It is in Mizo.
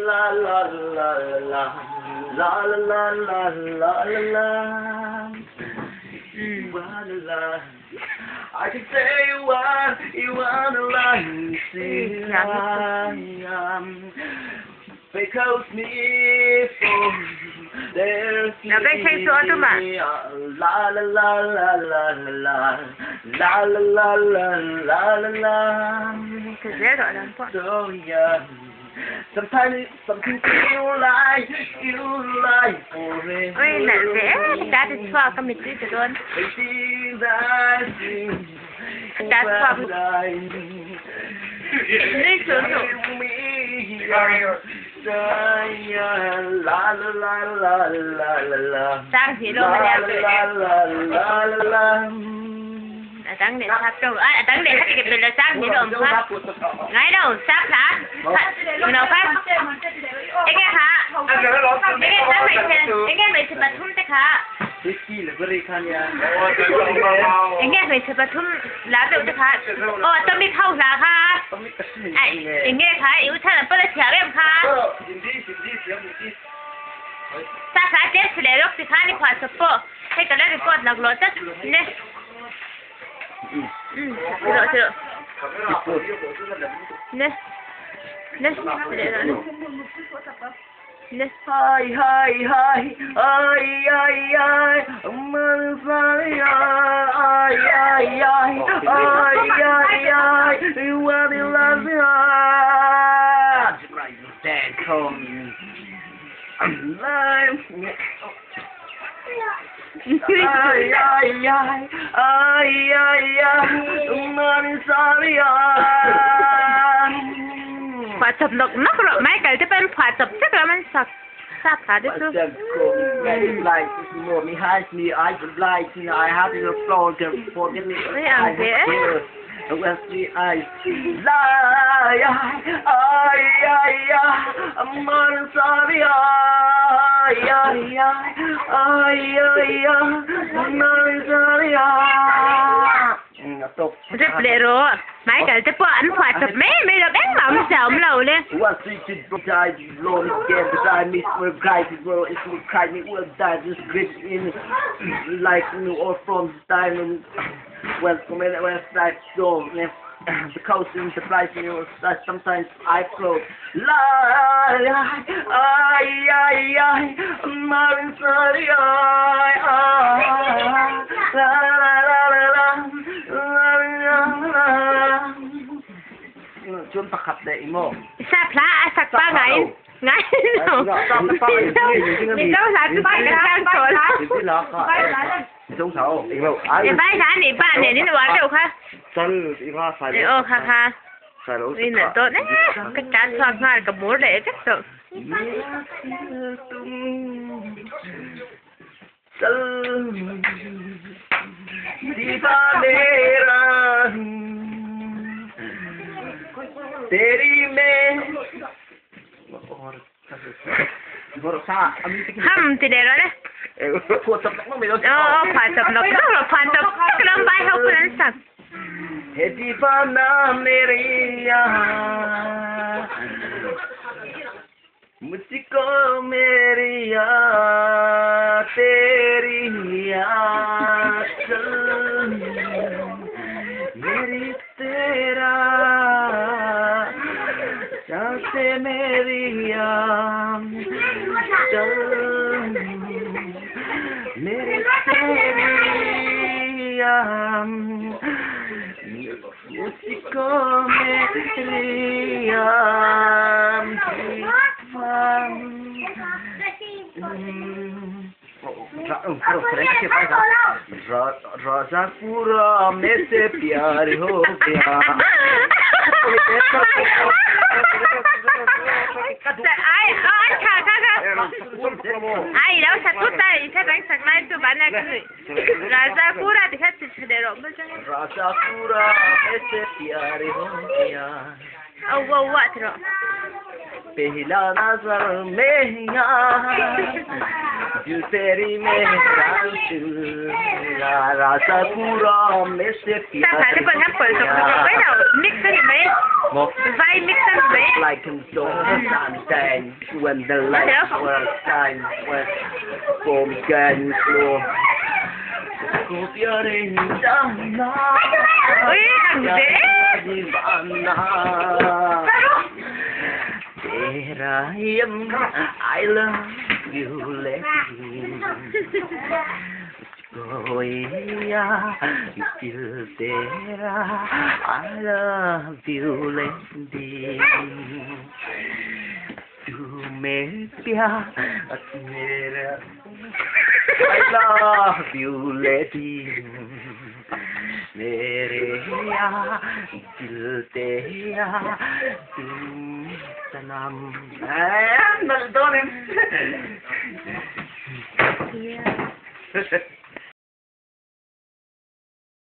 la la la la la la la la la la You wanna lie I can say you want you wanna lie see I am Because me for there's la la la la la la la la la la la la la So young Sometimes something feel like you like forever Oi nalh ve em ka ta chhuak ka mittui ta dawn. Ka ta chhuak nui suh suh. Sang hnih lawm a liam tawh e. A dang leh sap tawh a dang leh kha ti bel a sang hnih lawm kha. Ngai lo sap hla lo kha enge kha enge kha hmeichhe enge hmeichhe pathum te kha enge hmeichhe pathum la deuh te kha aw atomic ho hla kha enge kha i u chhan an pawn a thiam em kha sa kha tlem chhe leh rawk ti khan i phuah chawp pawh hei ka la record laklawh tlat ne. Tiro tiro. Ne. Ne. Ne. Hai hai hai ai ai ai ai ai ai ai ai ai you are the last Ai ai ai ai ai ai Phuah chawp nawk nawk rawh mai kal te pawh an phuah chawp vek lam an sak sap hla te chu. Ui ang ve e. Rep leh rawh hmai kal te pawh an phuah chawp mai mai lo engmah awmzia a awm lo le. Sap hla a sak pangai in ngai lo. Mizo hla chu ka tlang tawh lo. E vai hla nih pa nen in uar deuh kha. E aw kha kha. Ui nalh dawn e ka tan chhuak nghal ka mur leh vek tawh. Ham ti leh rawh le. Aw phuah chawp nawk nawk rawh phuah chawp vek lam vai ho pawn an sak. Ai ai tha kha kha. Ai lo sak thut a i thadang sak lai chu ban a ka nuih. Raja pura ti kha chi chhe leh rawh bul chang. Au wa wa ti rawh. Sangha te pawh an pawlh chawp chawp mai lo, mix a ni mai, vai mix a ni mai. Ui ang deh